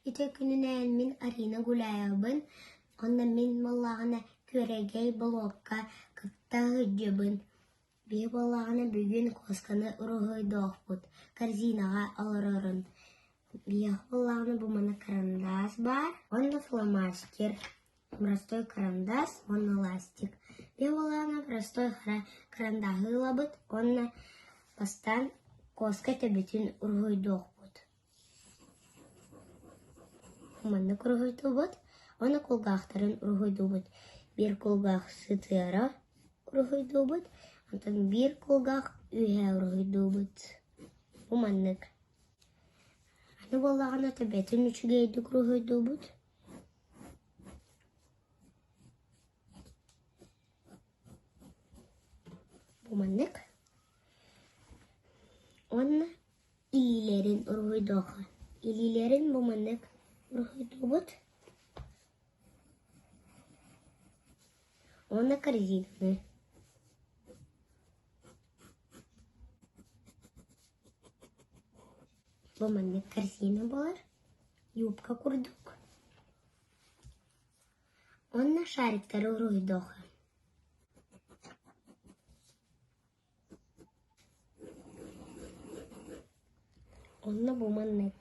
Ити күнүнээн мин Арина Гуляевабын уонна мин буоллаҕына Күөрэгэй болуокка кытта сылдьабын. Биһи буоллаҕына бүгүн куосканы уруһуйдуохпут, корзинаҕа олорорун. Биһиэхэ буоллаҕына бу манна карандаас баар уонна фломастер, простой карандаас уонна ластик. Биһи буоллаҕына простой хара карандааһы ылабыт уонна бастаан куоска төбөтүн уруһуйдуохпут. Маннык уруһуйдуубут уонна кулгаахтарын уруһуйдуубут. Биир кулгаах сытыара уруһуйдуубут, онтон биир кулгаах үөһээ уруһуйдуубут. Бу маннык. Аны буоллаҕына төбөтүн үчүгэйдик уруһуйдуубут. Бу маннык. Уонна Илиилэрин уруһуйдуохха. Илиилэрин бу маннык уруһуйдуубут уонна корзинаны. Бу маннык корзина буолар, юбка курдук. Уонна шариктары уруһуйдуохха. Онно бу маннык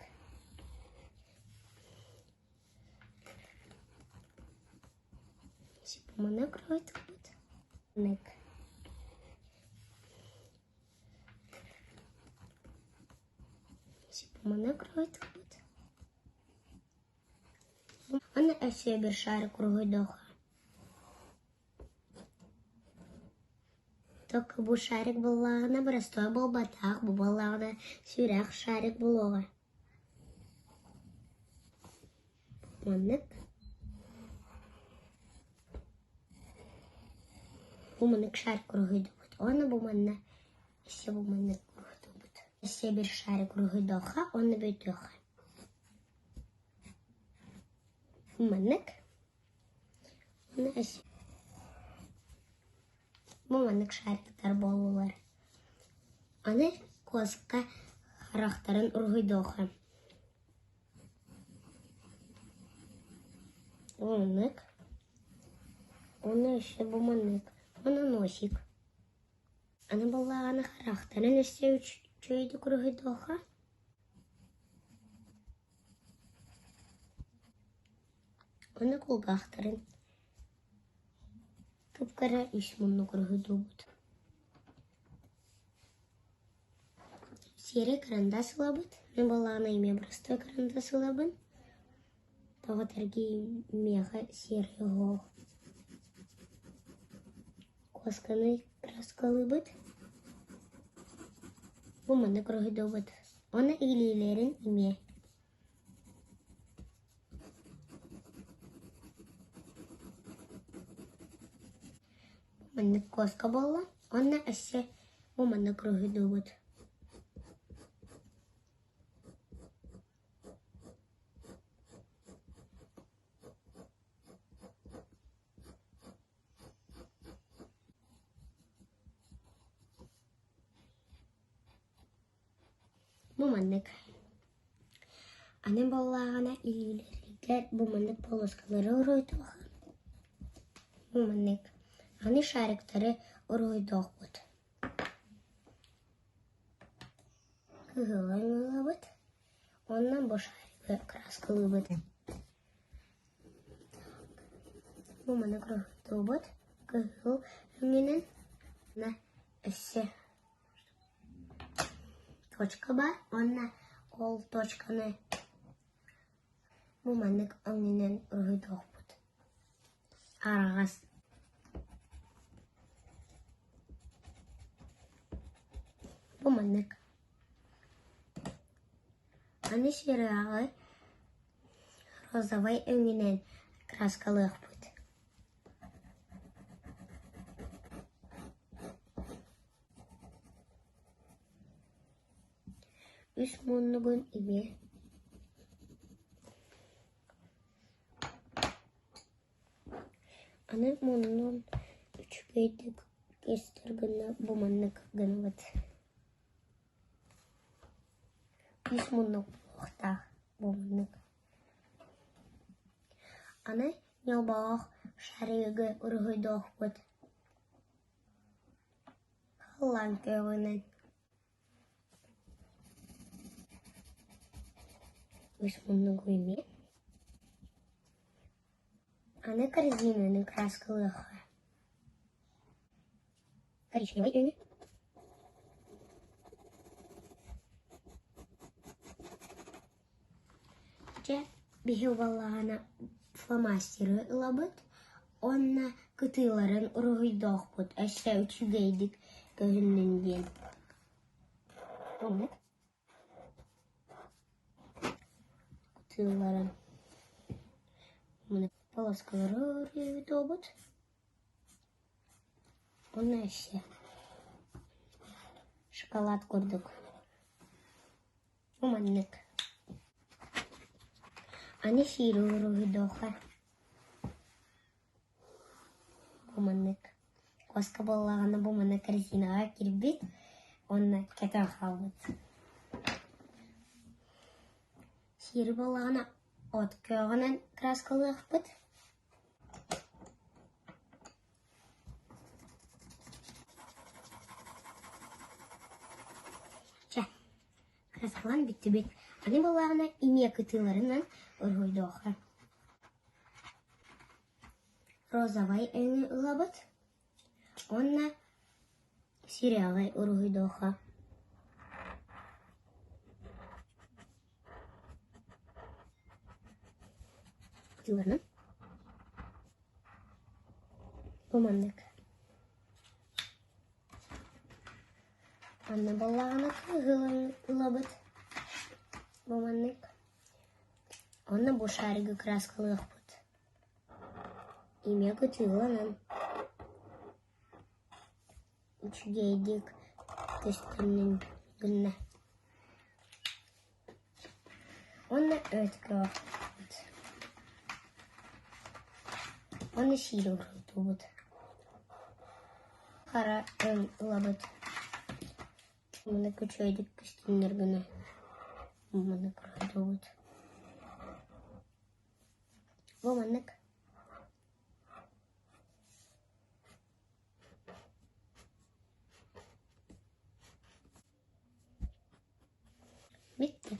Маннык уруһуйдуубут Маннык уруһуйдуубут Уонна өссө биир шарик уруһуйдуохха Только бу шарик буоллаҕына простой буолбатах, бу буоллаҕына сүрэх шарик буолуоҕа. Маннык. Бу маннык шарик уруһуйдуубут. Уонна бу манна өссө бу маннык уруһуйдуубут. Өссө биир шарик уруһуйдуохха уонна бүтүөххэ. Маннык. Бу маннык шариктар буоллулар. Аны куоска харахтарын уруһуйдуохха. Маннык. Уонна өссө бу маннык. Уонна носик. Аны буоллаҕына харахтарын өссө үчүгэйдик уруһуйдуохха. Аны кулгаахтарын кып-кыра үс муннук уруһуйдуубут. Сиэрэй карандаас ылабыт, мин буоллаҕына эмиэ простой карандаас ылабын, тоҕо этэргий миэхэ сиэрэй оһох. Куосканы краскалыыбыт, бу маннык уруһуйдуубут. Уонна илиилэрин эмиэ. Маннык куоска буолла уонна өссө бу маннык уруһуйдуубут. Бу маннык. Аны буоллаҕына илиилэригэр бу маннык полоскалары уруһуйдуохха. Бу маннык. Аны шариктары уруһуйдуохпут. Кыһылын ылабыт уонна бу шаригы краскалыыбыт. Бу маннык уруһуйдуубут. Кыһыл өҥүнэн өссө Точка баар уонна ол точканы бу маннык өҥүнэн уруһуйдуохпут. Араҕас. Бу маннык. Аны сүрэҕи розовай өҥүнэн краскалыахпыт. Үс муннугун эмиэ Аны муннун үчүгэйдик көстөр гына бу маннык гынабыт. Үс муннук буолуохтаах бу маннык. Аны ньолбоҕох шаригы уруһуйдуохпут Халлаан күөҕүнэн Үс муннугу эмиэ Аны корзинаны краскалыахха Коричневай өҥү Дьэ, биһи буоллаҕына фломастеры ылабыт уонна кытыыларын уруһуйдуохпут өссө үчүгэйдик көһүннүн диэн. Оннук Кытыыларын полоскалары уруһуйдуубут уонна өссө шоколад курдук Бу маннык. Аны сиир уруһуйдуохха. Бу маннык. Куоска буоллаҕына бу маннык корзинаҕа киирбит уонна кэтэн хаалбыт. Сиир буоллаҕына от күөҕүнэн краскалыахпыт. Чэ, кырасалаан бүттүбүт. Аны буоллаҕына имиэ кытыыларынан уруһуйдуохха. Розовай өҥү ылабыт уонна сериалы уруһуйдуохха. Кытыыларынан. Бу маннык. Анна буоллаҕына кыһылын ылабыт. Бу маннык. Уонна бу шаригы краскалыахпыт. Имя кытыыланан үчүгэйдик көстүннүн гынна. Уонна өткөөхпүт. Уонна сиир уруһуйдуубут. Хара өҥ ылабыт. Маны үчүгэйдик көстүннэр гына маннык уруһуйдуубут. Бу маннык. Бүттэ.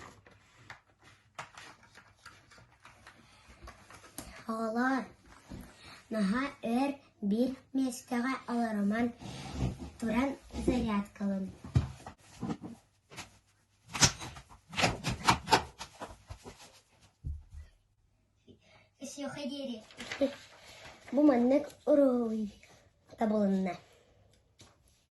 Оҕолоор, наһаа өр биир миэстэҕэ олоруман туран зарядкалын. Бу маннык уруһуй табылынна.